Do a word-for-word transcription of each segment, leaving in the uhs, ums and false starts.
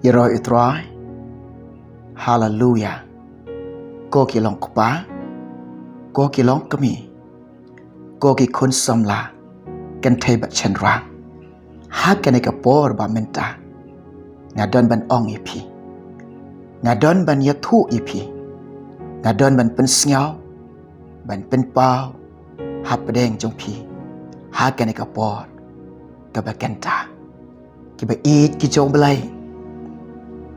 Ïaroh ïa u Trai. Haleluya. Ko ki long kpa, ko ki long kmie, ko ki khun samla kynthei bad shynrang, ha kane ka por ba mynta nga don ban ong ïa phi, nga don ban ïathuh ïa phi, nga don ban pynsngew, ban pynpaw hapdeng jong phi ha kane ka por kaba kynta. Kiba ïeit ki jong u Blei,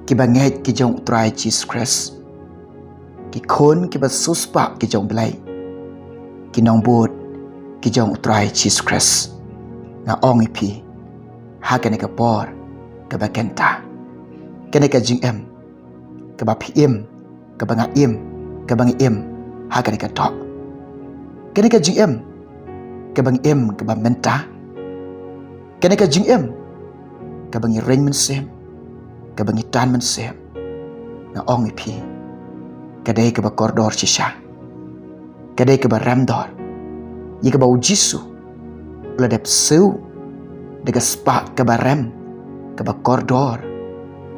kiba ngeit ki jong u Trai Jisu Khrist, ki khun kiba siewspah ki jong u Blei, ki nongbud ki jong u Trai Jisu Khrist, nga ong ïa phi ha kane ka por kaba kynta, kane ka jingim kaba phi im, kaba nga im, kaba nga im ha kane ka doh, kane ka jingim kaba nga im kaba mynta, kane ka jingim kaba ngi ring mynsiem, kaba ngi tan mynsiem, nga ong ïa phi, ka dei kaba kordor shisha, ka dei kaba rem dor, ïa kaba u Jisu u la dep siew da ka spah kaba rem, kaba kordor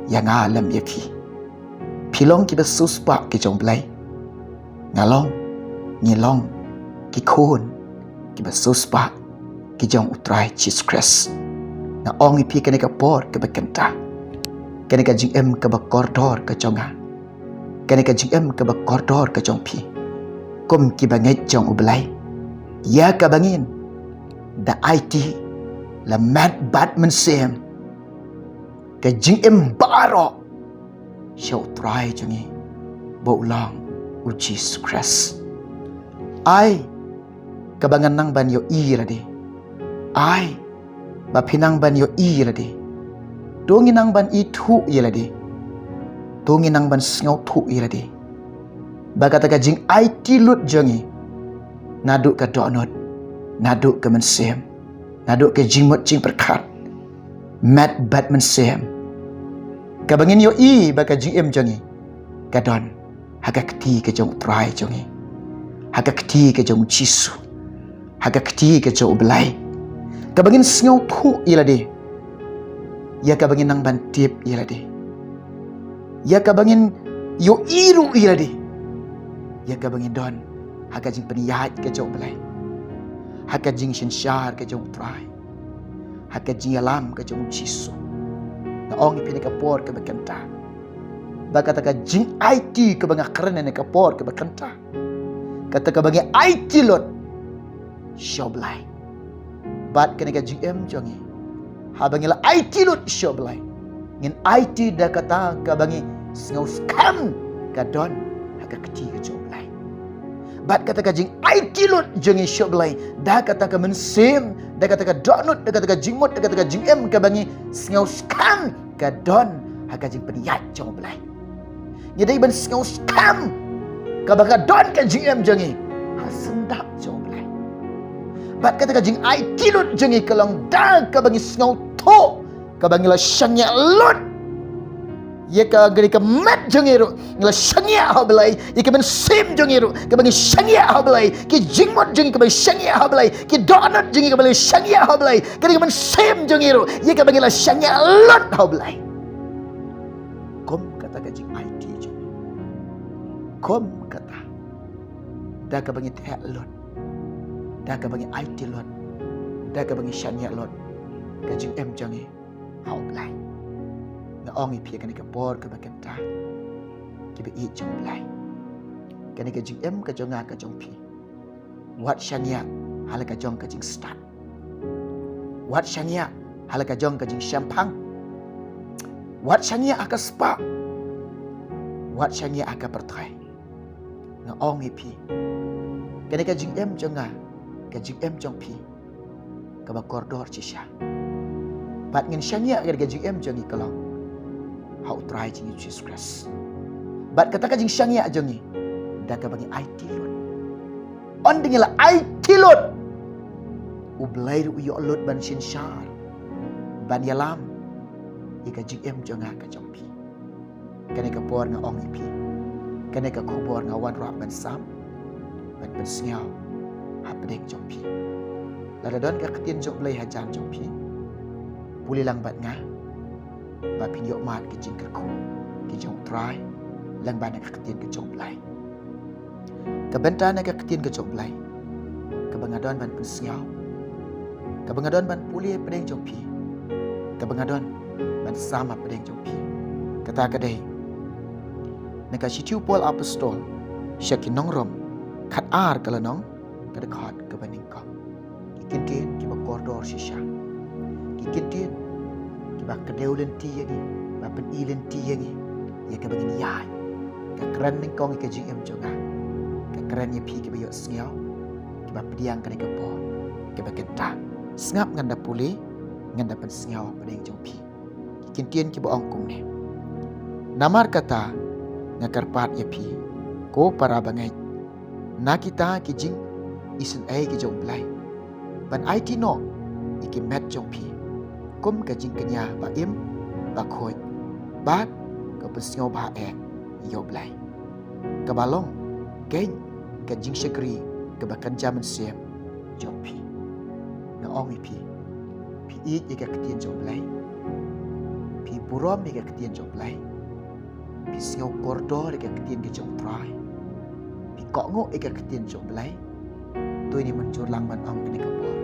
ïa nga lem ïa phi. Phi long kiba siewspah ki jong u Blei, nga long, ngi long ki khun kiba siewspah ki jong u Trai Jisu Khrist. Nga ong ïa phi, kane ka por kaba kynta, kane ka jingim kaba kordor ka jong nga, kane ka jingim kaba kordor ka jong phi, kum kiba ngeit jong u Blei, ïa kaba ngin da aiti la met bad mynsiem ka jingim baroh sha u Trai jong ngi ba u long u Jisu Khrist. Ai kaba ngan nang ban ïohi ïa lade, ai ba phi nang ban ïohi ïa lade, to ngin nang ban ithuh ïa lade, to ngin nang ban sngewthuh ïa lade, ba kata ka jingaiti lut jong ngi, naduh ka dohnud, naduh ka mynsiem, naduh ka jingmut jingpyrkhat, met bad mynsiem, kaba ngin ïohi ba ka jingim jong ngi ka don ha ka kti ka jong u Trai jong ngi, ha ka kti ka jong u Jisu, ha ka kti ka jong u Blei, kaba ngin sngewthuh ïa lade, ïa kaba ngin nang ban tip ïa lade, ïa kaba ngin ïohi ruh ïa lade, ïa kaba ngin don ha ka jingpynïaid ka jong u Blei, ha ka jingsynshar ka jong u Trai, ha ka jingïalam ka jong u Jisu. Nga ong ïa phi ha kane ka por kaba kynta, ba kata ka jingaiti kaba nga kren ha kane ka por kaba kynta, kata kaba ngi aiti lut sha u Blei, bad kane ka jingim jong ngi, haba ngi la aiti lut sha u Blei, ngin aiti da kata kaba ngi sngewskhem ka don ha ka kti ka jong u Blei. Bad kata ka jingaiti lut jong ngi sha u Blei, da kata ka mynsiem, da kata ka dohnud, da kata ka jingmut, da kata ka jingim kaba ngi sngewskhem ka don ha ka jingpynïaid jong u Blei. Ngi dei ban sngewskhem kaba ka don ka jingim jong ngi ha sngewdap jong u Blei. Bad kata ka jingaiti lut jong ngi ka long da kaba ngi sngewthuh, kaba ngi la shaniah lut, ïa ka, ka met jong ngi ruh ngi la shaniah ha u Blei, ïa ka mynsiem jong ngi ruh kaba ngi shaniah ha u Blei, ki jingmut jong ngi kaba ngi shaniah ha u Blei, ki dohnud jong ngi kaba ngi shaniah ha u Blei, ka dei ka mynsiem jong ngi ruh ïa kaba ngi la shaniah lut ha u Blei. Kum kata ka jingaiti jong ngi, kum kata, da kaba ngi theh lut, da kaba ngi aiti lut, da kaba ngi shaniah lut ka jingim jong ngi ha u Blei. Nga ong ïa phi ha kane ka por kaba kynta, kiba ïeit jong u Blei, kane ka jingim ka jong nga ka jong phi, wat shaniah ha la ka jong ka jingstad, wat shaniah ha la ka jong ka jingshemphang, wat shaniah ha ka spah, wat shaniah ha ka pyrthei. Nga ong ïa phi, kane ka jingim jong nga, ka jingim jong phi, kaba kordor shisha, bad ngin shaniah ïa ka jingim jong ngi ka long ha u Trai jong ngi Jisu Khrist. Bad kata ka jingshaniah jong ngi, da kaba ngi aiti lut. Ynda ngi la aiti lut, u Blei ruh u ïoh lut ban synshar, ban ïalam ïa ka jingim jong nga ka jong phi. Kane ka por nga ong ïa phi, kane ka khubor nga wanrah ban sam, ban pynsngew hapdeng jong phi. Lada don ka ktien jong u Blei hajan jong phi, pule lang bad nga, ba phin ïoh mad ki jingkyrkhu ki jong U Trai lyngba na ka ktien ka jong U Blei. Ka bynta na ka ktien ka jong U Blei kaba nga don ban pynsngew, kaba nga don ban pule hapdeng jong phi, kaba nga don ban sam hapdeng jong phi, kata ka dei na ka shithi u Paul Apostol sha ki nong Rom khatar, ka lynnong, ka dkhot kaba nyngkong. Ki kyntien kiba kordor shisha, ki kyntien kiba kdew lynti ïa ngi, ba pyni lynti ïa ngi ïa kaba ngin ïaid. Ka kren nyngkong ïa ka jingim jong nga, ka kren ïa phi kiba ïohsngew, kiba pdiang kane ka por, kaba kynta. Sngap, ngan da pule, ngan da pynsngew hapdeng jong phi. Ki kyntien kiba ong kumne: Namar kata nga kyrpad ïa phi, ko para bangeit, na kita ki jingisynei ki jong U Blei, ban aiti noh ïa ki met jong phi kum ka jingkñia ba im ba khuid, bad ka pynsngewbha eh ïa U Blei, kaba long keiñ ka jingshakri kaba kynja mynsiem jong phi. Nga ong ïa phi, phi ïeit ïa ka ktien jong U Blei? Phi burom ïa ka ktien jong U Blei? Phi sngew kordor ïa ka ktien ka jong U Trai? Phi kohnguh ïa ka ktien jong U Blei? To ngin mynjur lang ban ong kane ka por: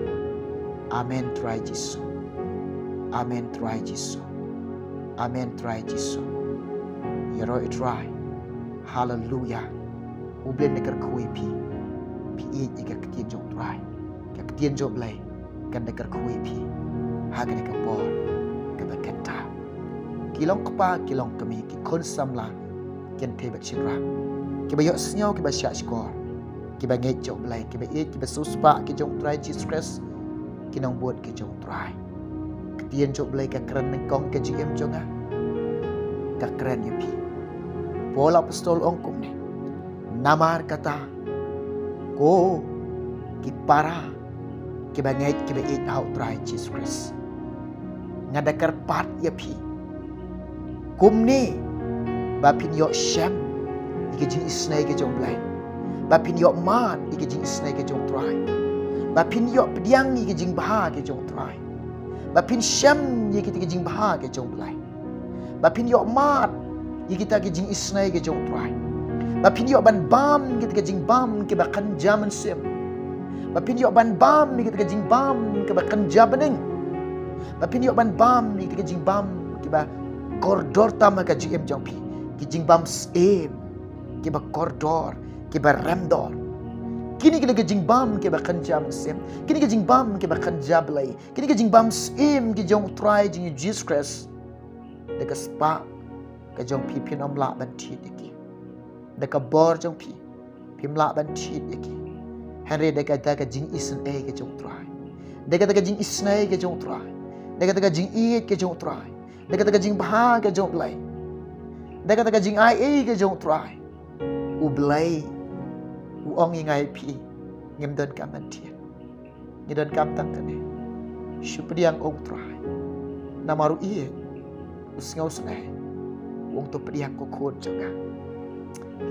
Amen, Trai Jisu. Amen, Trai Jisu. Amen, Trai Jisu. Ïaroh ïa U Trai. Haleluia. U Blei un da kyrkhu ïa phi. Phi ïeit ïa ka ktien jong U Trai? Ka ktien jong U Blei kan da kyrkhu ïa phi ha kane ka por kaba kynta. Ki long kpa, ki long kmie, ki khun samla, ki kynthei bad shynrang, kiba ïohsngew, kiba shahshkor, kiba ngeit jong U Blei, kiba ïeit, kiba siewspah ki jong U Trai Jisu Khrist, ki nongbud ki jong U Trai. Ktien jong U Blei ka kren nyngkong ka jingim jong nga, ka kren ïa phi. Paul Apostol ong kumne: Namar kata, ko ki para kiba ngeit, kiba ïeit ha U Trai Jisu Khrist, nga da kyrpad ïa phi kumne, ba phin ïoh shem ïa ki jingisynei ki jong U Blei, ba phin ïoh mad ïa ki jingisynei ki jong U Trai, ba phin ïoh pdiang ïa ki jingbha ki jong U Trai, ba phin shem ïa kita ki jingbha ki jong U Blei, ba phin ïoh mad ïa kita ki jingisynei ki jong U Trai, ba phin ïoh ban bam ïa kita ki jingbam kiba kynja mynsiem, ba phin ïoh ban bam ïa kita ki jingbam kiba kynja bneng, ba phin ïoh ban bam ïa kita ki jingbam kiba kordor tam ha ka jingim jong phi, ki jingbam syiem kiba kordor, kiba remdor. Kine ki dei ki jingbam kiba kynja mynsiem, kine ki jingbam kiba kynja Blei, kine ki jingbam syiem ki jong U Trai jong ngi Jisu Khrist. Da ka spah ka jong phi phin ym lah ban thied ïa ki. Da ka bor jong phi phim lah ban thied ïa ki. Hynrei da kata ka jingisynei ka jong U Trai, da kata ka jingisynei ka jong U Trai, da kata ka jingïeit ka jong U Trai, da kata ka jingbha ka jong U Blei, da kata ka jingai ei ka jong U Trai, U Blei u ong ïa nga ïa phi, ngim donkam ban thied. Ngi donkam tang kane: Shu pdiang, ko U Trai. Namar u ïeit, u sngewsynei, u ong, to pdiang, ko khun jong nga.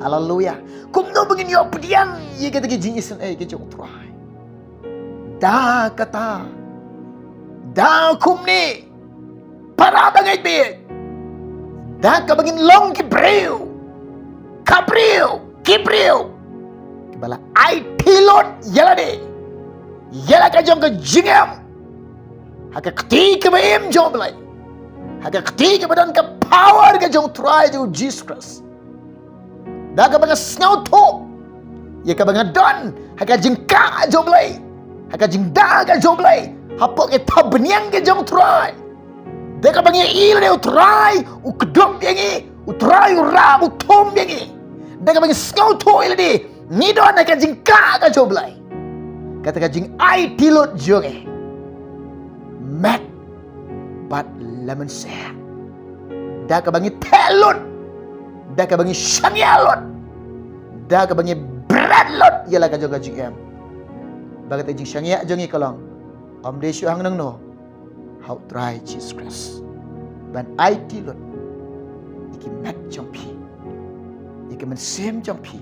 Haleluia. Kumno ba ngin ïoh pdiang ïa kita ki jingisynei ki jong U Trai? Da kata, da kumne, para bangeit bad, da kaba ngin long ki briew, ka briew, ki briew kiba la aiti lut ïa lade, ïa la ka jong ka jingim ha ka kti kaba im jong U Blei, ha ka kti kaba don ka power ka jong U Trai jong U Jisu Khrist. Da kaba nga sngewthuh ïa kaba nga don ha ka jingkah jong U Blei, ha ka jingda ka jong U Blei, hapoh ki thapniang ki jong U Trai. Da kaba ngi ïohi lade U Trai u kdup ïa ngi, U Trai u rah, u thum ïa ngi. Da kaba ngi sngewthuh ïa lade ngi don ha ka jingkah ka jong U Blei, kata ka jingaiti lut jong ngi met bad la mynsiem, da kaba ngi theh lut, da kaba ngi shaniah lut, da kaba ngi bret lut ïa la ka jong ka jingim. Ba kata ka jingshaniah jong ngi ka long, ym dei shuh hangne, ha U Trai Jisu Khrist, ban aiti lut ïa ki met jong phi, ïa ki mynsiem jong phi,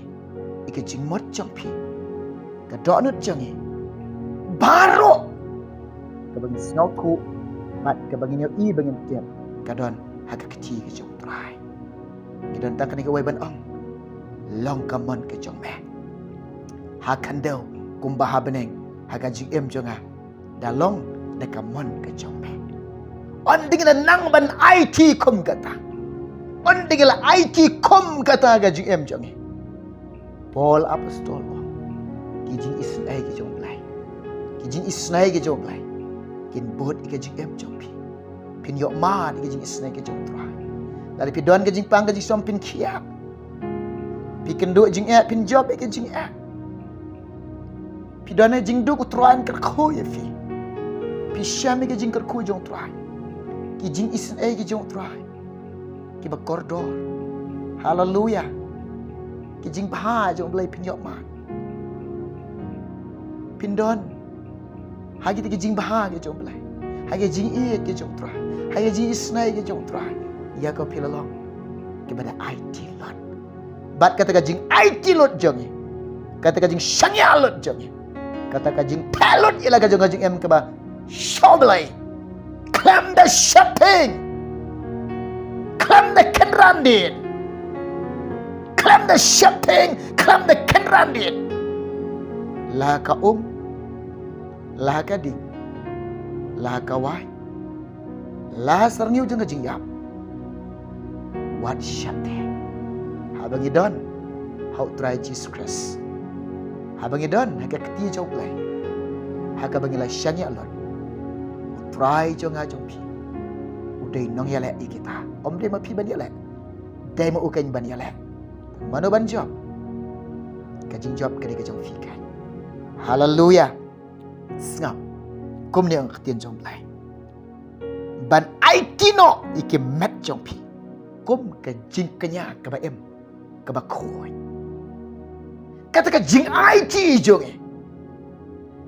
ïa ki jingmut jong phi. Ka dohnud jong ngi baroh, kaba ngin sngewthuh bad kaba ngin ïohi, ba ngin tip, ka don ha ka kti ka jong U Trai. Ngi don tang kane kawei ban ong, long ka mon ka jong me. Ha khyndew kumba ha bneng, ha ka jingim jong nga, da long da ka mon ka jong me. Ym dei ngi la nang ban aiti kum kata. Ym dei ngi la aiti kum kata ha ka jingim jong ngi. Paul apostol u ong, ki jingisynei ki jong U Blei, ki jingisynei ki jong U Blei kin bud ïa ka jingim jong phi. Phin ïoh mad ïa ka jingisynei ka jong U Trai. Lada phi don ka jingpang ka jingshitom phin khiah. Phi kynduh jingeh phin jop ïa ka jingeh. Phi don ka jingduk, U Trai un kyrkhu ïa phi. Phi shem ïa ka jingkyrkhu jong U Trai. Ki jingisynei ki jong U Trai kiba kordor. Haleluya. Ki jingbha jong U Blei phin ïoh mad. Phin don ha kita ki jingbha ki jong U Blei, ha ki jingïeit ki jong U Trai, ha ki jingisynei ki jong U Trai. Ïa ka phi la long kiba da aiti lut. Bad kata ka jingaiti lut jong ngi, kata ka jingshaniah lut jong ngi, kata ka jingtheh lut ïa la ka jong ka jingim kaba sha U Blei, khlem da sheptieng, khlem da kynran dien, khlem da sheptieng, khlem da kynran dien. La ka um, la ka ding, la ka wai, la syrngiew jong ka jingïap, wat sheptieng. Haba ngi don ha U Trai Jisu Khrist, haba ngi don ha ka kti jong U Blei, ha kaba ngi la shaniah lut, U Trai jong nga jong phi u dei nongïaleh ïa kita. Ym dei ma phi ban ïaleh, dei ma u keiñ ban ïaleh. Mano ban jop? Ka jingjop ka dei ka jong phi keiñ. Haleluya. Sngap kumne ong ka ktien jong U Blei, ban aiti noh ïa ki met jong phi kum ka jingkñia kaba im, kaba khuid. Kata ka jingaiti jong ngi,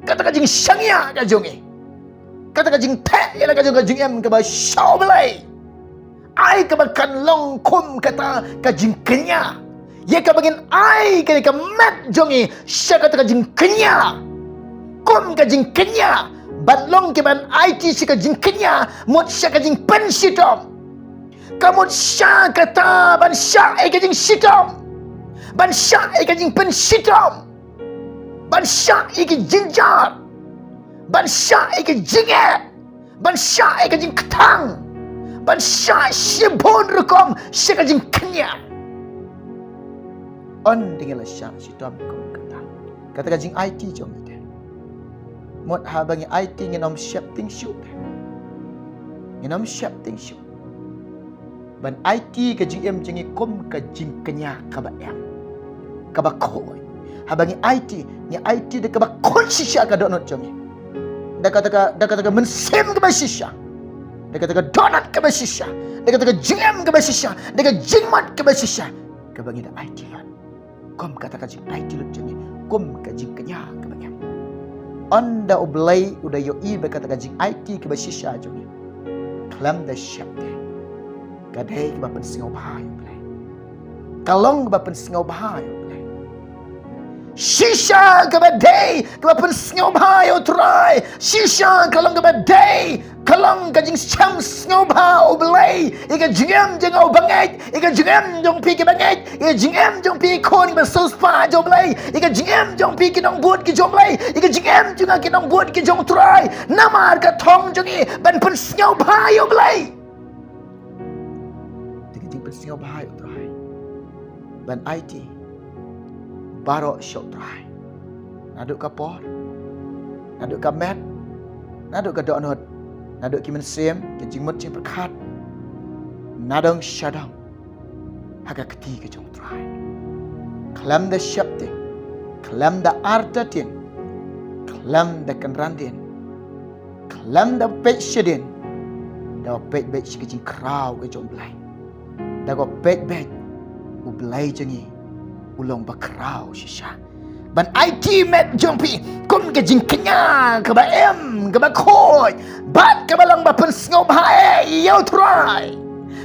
kata ka jingshaniah ka jong ngi, kata ka jingtheh ïa la ka jong ka jingim kaba sha U Blei, ai kaba kan long kum kata ka jingkñia. Ïa kaba ngin ai kane ka met jong ngi sha kata ka jingkñia kum ka jingkñia, ban long kiban aiti sha ka jingkñia, mut sha ka jingpynshitom. Ka mut sha kata ban shah ïa ka jingshitom, ban shah ïa ka jingpynshitom, ban shah ïa ka jingjynjar, ban shah ïa ka jingeh, ban shah ïa ka jingkthang, ban shah shibun rukom sha ka jingkñia. Ym dei ngi la shah shitom kum kata. Kata ka jingaiti jong ngi te, mut haba ngi aiti ngin ym sheptieng shuh te. Ngin ym sheptieng shuh ban aiti ka jingim jong ngi kum ka jingkñia kaba im, kaba khuid. Haba ngi aiti, ngi aiti da kaba khuid shisha ka dohnud jong ngi, da kata ka, da kata ka mynsiem kaba shisha, da kata ka dohnud kaba shisha, da kata ka jingim kaba shisha, da ka jingmut kaba shisha, kaba ngi da aiti lut kum kata ka jingaiti lut jong ngi kum ka jingkñia kaba im. Ynda U Blei u da ïohi ba kata ka jingaiti kaba shisha jong ngi, khlem da sheptieng, ka dei kaba pynsngewbha ïa U Blei. Ka long kaba pynsngewbha ïa U Blei. Shisha kaba dei kaba pynsngewbha ïa U Trai. Shisha ka long kaba dei, ka long ka jingshem sngewbha U Blei ïa ka jingim jong nga uba ngeit, ïa ka jingim jong phi kiba ngeit, ïa ka jingim jong phi khun ba siewspah jong U Blei, ïa ka jingim jong phi ki nongbud ki jong U Blei, ïa ka jingim jong nga ki nongbud ki jong U Trai. Namar ka thong jong ngi ban pynsngewbha ïa U Blei. Te ka jingpynsngewbha ïa U Trai, ban aiti baroh sha U Trai, naduh ka por, naduh ka met, naduh ka dohnud, naduh ki mynsiem, ka jingmut jingpyrkhat, nadong shadong, ha ka kti ka jong U Trai. Khlem da sheptieng, khlem da artatien, khlem da kynran dien, khlem da peit shadien, da peit beit sha ka jingkhraw ka jong U Blei. Da ka peit beit U Blei jong ngi u long ba khraw shisha ban aiti met jong phi kum ka jingkñia kaba im, kaba khuid, bad kaba long ba pynsngewbha ïa U Trai.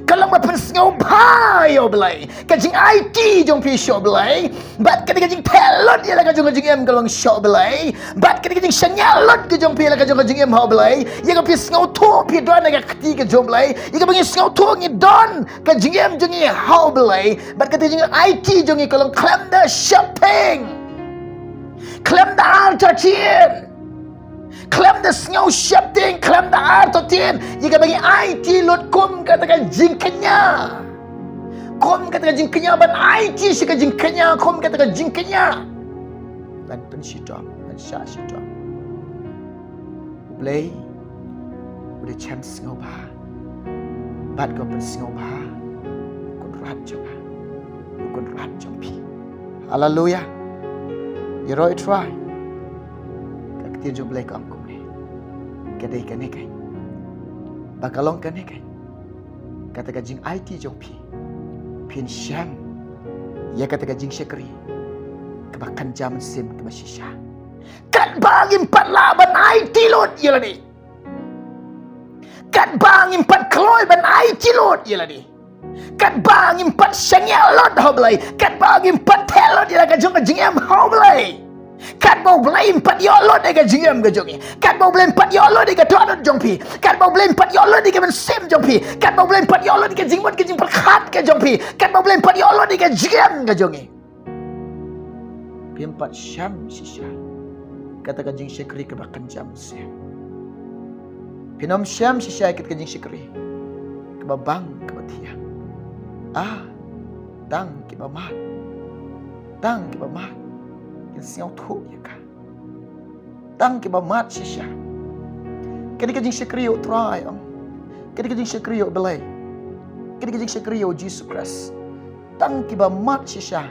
Ka long ba pynsngewbha ïa U Blei. Ka jingaiti jong phi sha U Blei. Bad kata ka jingtheh lut ïa la ka jong ka jingim ka long sha U Blei. Bad kata ka jingshaniah lut ka jong phi ïa la ka jong ka jingim ha U Blei. Ïa ka phi sngewthuh phi don ha ka kti ka jong U Blei. Ïa kaba ngi sngewthuh ngi don ka jingim jong ngi ha U Blei. Bad kata ka jingaiti jong ngi ka long khlem da sheptieng, khlem da artatien, khlem da sngew sheptieng, khlem da artatien ïa kaba ngi aiti lut kum kata ka jingkñia. Kum kata ka jingkñia, ban aiti sha ka jingkñia kum kata ka jingkñia. Ban pynshitom, ban shah shitom. U Blei u da shem sngewbha. Bad ka pynsngewbha u Kynrad jong nga, u Kynrad jong phi. Haleluya. Ïaroh ïa U Trai. Ka ktien jong U Blei ka ong kumne. Ka dei kane keiñ. Ba ka long kane keiñ. Kata ka jingaiti jong phi, phin shem ïa kata ka jingshakri kaba kynja mynsiem kaba shisha. Katba ngim pat lah ban aiti lut ïa lade, katba ngim pat kloi ban aiti lut ïa lade, katba ngim pat shaniah lut ha U Blei, katba ngim pat theh lut ïa la ka jong ka jingim ha U Blei, katba U Blei um pat ïoh lut ïa ka jingim ka jong ngi, katba U Blei um pat ïoh lut ïa ka dohnud jong phi, katba U Blei um pat ïoh lut ïa ka mynsiem jong phi, katba U Blei um pat ïoh lut ïa ka jingmut ka jingpyrkhat ka jong phi, katba U Blei um pat ïoh lut ïa ka jingim ka jong ngi, phim pat shem shisha kata ka jingshakri kaba kynja mynsiem. Phin ym shem shisha kata ka jingshakri kaba bang kaba thiang. Ah, tang kiba mad, tang kiba mad kin sngewthuh ïa ka. Tang kiba mad shisha. Kane ka jingshakri ïa U Trai, ong. Kane ka jingshakri ïa U Blei. Kane ka jingshakri ïa U Jisu Khrist. Tang kiba mad shisha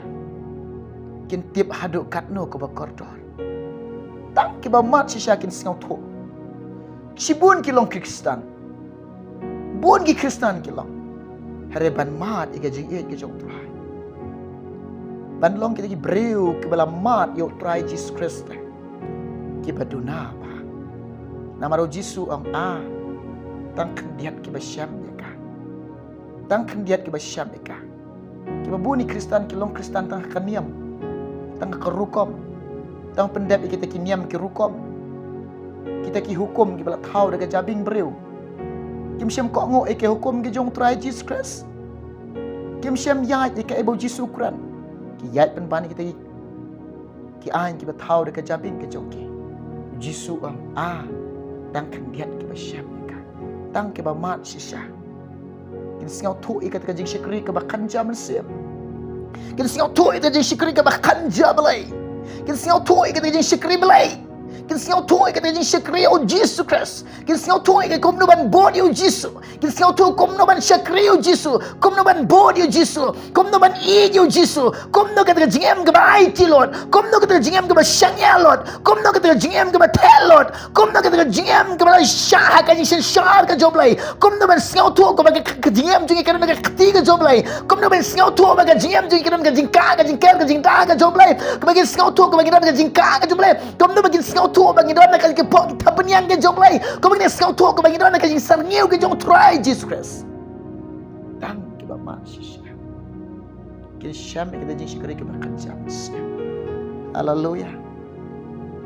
kin tip haduh katno kaba kordor. Tang kiba mad shisha kin sngewthuh. Shibun ki long Khristan. Bun ki Khristan ki long. Hynrei ban mad ïa ka jingïeit ka jong U Trai, ban long kita ki briew kiba la mad ïa U Trai Jisu Khrist, kiba duna bha. Namar U Jisu u ong, ah, tang khyndiat kiba shem ïa ka. Tang khyndiat kiba shem ïa ka. Kiba bun ki Khristan ki long Khristan tang ha ka niam, tang ha ka rukom, tang pyndep ïa kita ki niam ki rukom, kita ki hukum kiba la thaw da ka jabieng briew. Kim shym kohnguh ïa ki hukum ki jong U Trai Jisu Khrist. Kim shym ïaid ïa kaei ba U Jisu u kren. Ki ïaid pynban ïa kita ki, ki aiñ kiba thaw da ka jabieng ka jong ki. U Jisu u ong, ah, tang khyndiat kiba shem ïa ka. Tang kiba mad shisha kin sngewthuh ïa kata ka jingshakri kaba kynja mynsiem. Kin sngewthuh ïa kata ka jingshakri kaba kynja Blei. Kin sngewthuh ïa kata ka jingshakri Blei. Kin sngewthuh ïa kata ka jingshakri ïa U Jisu Khrist. Kin sngewthuh ïa ka kumno ban bud ïa U Jisu. Kin sngewthuh kumno ban shakri ïa U Jisu, kumno ban bud ïa U Jisu, kumno ban ïeit ïa U Jisu, kumno kata ka jingim kaba aiti lut, kumno kata ka jingim kaba shaniah lut, kumno kata ka jingim kaba theh lut, kumno kata ka jingim kaba la shah ha ka jingsynshar ka jong U Blei, kumno ban sngewthuh kaba ka, ka jingim jong ngi ka don ha ka kti ka jong U Blei, kumno ban sngewthuh ba ka jingim jong ngi ka don ha ka jingkah, ka jingker, ka jingdah ka jong U Blei, kaba kin sngewthuh kaba ngi don ha ka jingkah ka jong U Blei, kumno ba kin sngewthuh ba ngi don ha ka jingpok ki thapniang ka jong U Blei, kumno ba kin sngewthuh kaba ngi don ha ka jingsyrngiew ka jong U Trai Jisu Khrist. Tang kiba mad shisha kin shem ïa kata ka jingshakri kaba kynja mynsiem. Haleluya.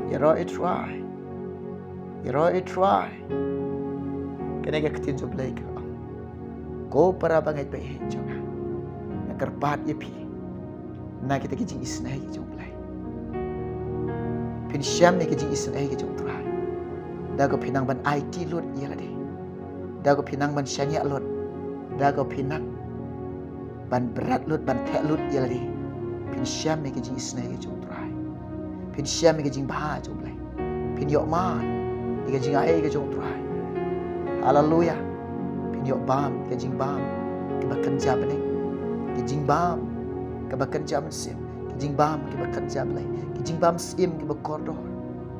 Ïaroh ïa U Trai. Ïaroh ïa U Trai. Kane ka ktien jong U Blei ka ong, ko para bangeit ba ïeit jong nga, nga kyrpad ïa phi na kita ki jingisynei ki jong U Blei. Phin shem ïa ki jingisynei ki jong U Trai da kaba phi nang ban aiti lut ïa lade, da kaba phi nang ban shaniah lut, da kaba phi nang ban bret lut, ban theh lut ïa lade. Phin shem ïa ki jingisynei ki jong U Trai. Phin shem ïa ki jingbha jong U Blei. Phin ïoh mad ïa ki jingai ki jong U Trai. Haleluya. Phin ïoh bam ïa ki jingbam kiba kynja bneng, ki jingbam kiba kynja mynsiem, ki jingbam kiba kynja Blei, ki jingbam syiem kiba kordor.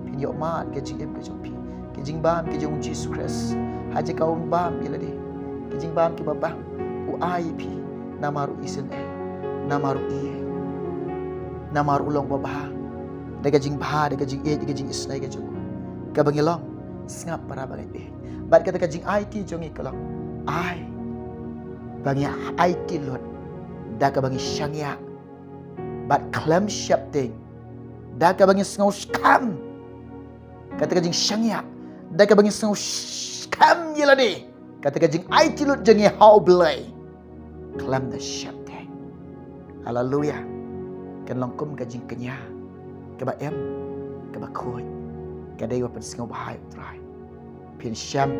Phin ïoh mad ïa ka jingim ka jong phi, ki jingbam ki jong U Jisu Khrist. Ha jaka u bam ïa lade, ki jingbam kiba bang u ai ïa phi, namar u isynei, namar u ïeit, namar u long babha. Da ka jingbha, da ka jingïeit, da ka jingisynei ka jong u, kaba ngi long sngap para bangeit. Bad kata ka jingaiti jong ngi ka long, ai, ba ngi aiti lut da kaba ngi shaniah bad khlem sheptieng, da kaba ngi sngew skhem kata ka jingshaniah, da kaba ngi sngew skhem ïa lade kata ka jingaiti lut jong ngi ha U Blei khlem da sheptieng. Haleluya. Kan long kum ka jingkñia kaba im, kaba khuid, ka dei ba pynsngewbha ïa U Trai. Phin shem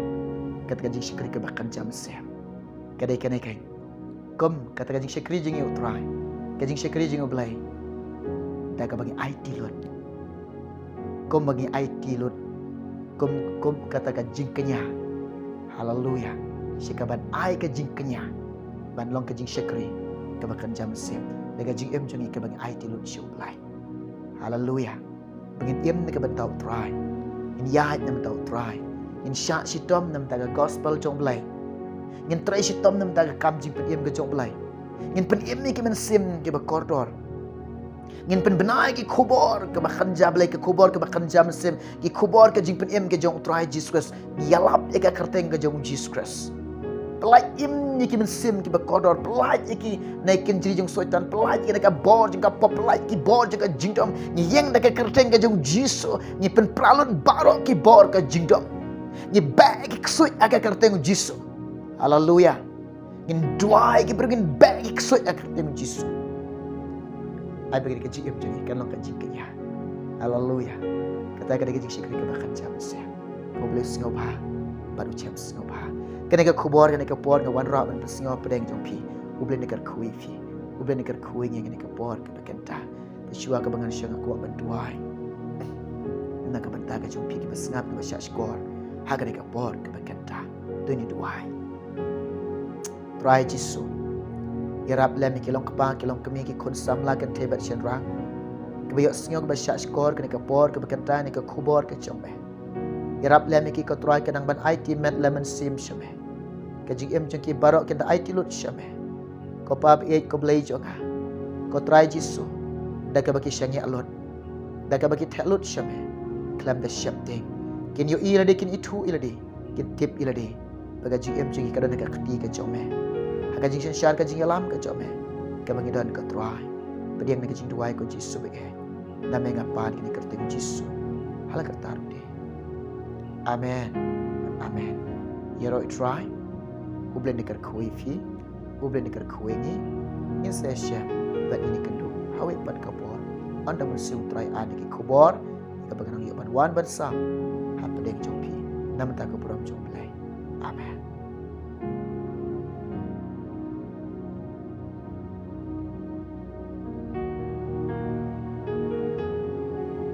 kata ka jingshakri kaba kynja mynsiem. Ka dei kane kein, kum kata ka jingshakri jong ngi ïa U Trai, ka jingshakri jong U Blei, da kaba ngi aiti lut, kum ba ngi aiti lut, kum, kum kata ka jingkñia. Haleluya. Sha kaban ai ka jingkñia ban long ka jingshakri kaba kynja mynsiem da ka jingim jong ngi kaba ngi aiti lut sha U Blei. Haleluya. Ba ngin im na ka bynta U Trai, ngin ïaid na ka bynta U Trai, ngin shah shitom na ka bynta ka gospel jong U Blei, ngin trei shitom na ka bynta ka kam jingpynim ka jong U Blei. Ngin pynim ïa ki mynsiem kiba kordor. Ngin pynbna ïa ki khubor kaba kynja Blei, ki khubor kaba kynja mynsiem, ki khubor ka jingpynim ka jong U Trai Jisu Khrist. Ngi ïalap ïa ka kyrteng ka jong U Jisu Khrist. Pyllait im ïa ki mynsiem kiba kordor, pyllait ïa ki na ki kynjri jong Soitan, pyllait ïa ki na ka bor jong ka pop, pyllait ki bor jong ka jingdom. Ngi ïeng da ka kyrteng ka jong U Jisu, ngi pynpra lut baroh ki bor ka jingdom. Ngi beh ki ksuid ha ka kyrteng U Jisu. Haleluya. Ngin duwai ki briew, ngin beh ki ksuid ha ka kyrteng U Jisu. Ai ba ka jingim jong ngi kan long ka jingkñia. Haleluya. Kata ka dei ka jingshakri kaba kynja mynsiem. Ko U Blei sngewbha bad U Jem sngewbha. Kane ka khubor, kane ka por nga wanrah ban pynsngew pdeng jong phi. U Blei un kyrkhu ïa phi. U Blei un kyrkhu ïa ngi kane ka por kaba kynta. Te shuwa kaba ngan shong nga kwah ban duwai na ka bynta ka jong phi kiba sngap, kiba shahshkor ha kane ka por kaba kynta. To ngin duwai. Trai Jisu, ïarap lem ïa ki long kpa, ki long kmie, ki khun samla, kynthei bad shynrang kiba ïohsngew, kiba shahshkor kane ka por kaba kynta, kane ka khubor ka jong me. Ïarap lem ïa ki, ko Trai, ka nang ban aiti met lem mynsiem sha me. Ka jingim jong ki baroh kin da aiti lut sha me. Ko Pa ba ïeit, ko Blei jong nga, ko Trai Jisu, da kaba ki shaniah lut, da kaba ki theh lut sha me khlem da sheptieng, kin ïohi ïa lade, kin ithuh ïa lade, kin tip ïa lade ba ka jingim jong ki ka don ha ka kti ka jong me. Ha ka jingsynshar, ka jingïalam ka jong me kaba ngi don, ko Trai. Pdiang na ka jingduwai, ko Jisu ba ïeit. Na me nga pan kine ha ka kyrteng U Jisu. Ha la ka kyrteng U Trai. Amen. Amen. Ïaroh ïa U Trai. U Blei un kyrkhu ïa phi. U Blei un kyrkhu ïa ngi. Ngin sa ïashem bad ngin ïakynduh ha kawei pat ka por, ynda U Mynsiem U Trai un ai ïa ki khubor kaba ngan ïoh ban wan ban sam hapdeng jong phi na ka bynta ka burom jong U Blei. Amen.